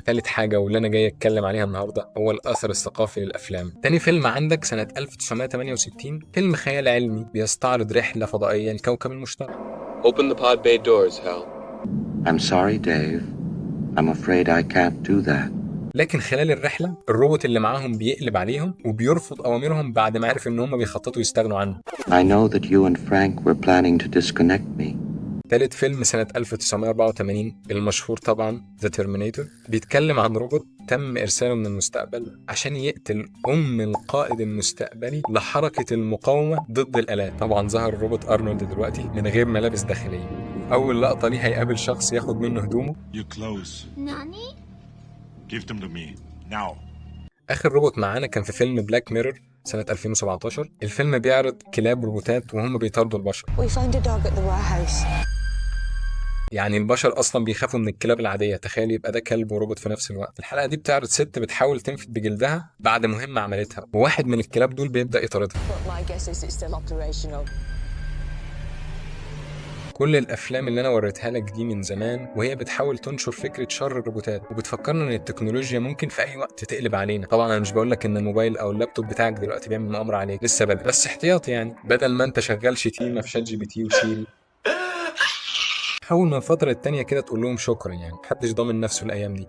تالت حاجة واللي أنا جاي أتكلم عليها النهاردة هو الأثر الثقافي للأفلام. تاني فيلم عندك سنة 1968، فيلم خيال علمي بيستعرض رحلة فضائية لكوكب المشتري. Open the pod bay doors, Hal. I'm sorry, Dave. I'm afraid I can't do that. لكن خلال الرحلة الروبوت اللي معاهم بيقلب عليهم وبيرفض أوامرهم بعد ما عرف إن هم بيخططوا يستغنوا عنه. I know that you and Frank were planning to disconnect me. تالت فيلم سنة 1984 المشهور طبعا The Terminator، بيتكلم عن روبوت تم إرساله من المستقبل عشان يقتل أم القائد المستقبلي لحركة المقاومة ضد الآلات. طبعا ظهر الروبوت أرنولد دلوقتي من غير ملابس داخلية. أول لقطة ليه هيقابل شخص ياخد منه هدومه. Your clothes. Nani? Give them to me. Now. آخر روبوت معانا كان في فيلم Black Mirror سنة 2017. الفيلم بيعرض كلاب روبوتات وهم بيطاردوا البشر. We found a dog at the warehouse. يعني البشر اصلا بيخافوا من الكلاب العاديه، تخيل يبقى ده كلب وروبوت في نفس الوقت. الحلقة دي بتعرض ست بتحاول تنفد بجلدها بعد مهمة عملتها، وواحد من الكلاب دول بيبدا يطاردها. But my guess is it's still operational. كل الافلام اللي انا وريتها لك دي من زمان وهي بتحاول تنشر فكرة شر الروبوتات، وبتفكرنا ان التكنولوجيا ممكن في اي وقت تقلب علينا. طبعا انا مش بقول لك ان الموبايل او اللابتوب بتاعك دلوقتي بيعمل مؤامرة عليك، لسه بدري، بس احتياطي يعني بدل ما انت شغال شتيمه في ChatGPT و Siri، حاول من فترة التانية كده تقول لهم شكرا، يعني محدش ضامن نفسه الايام دي.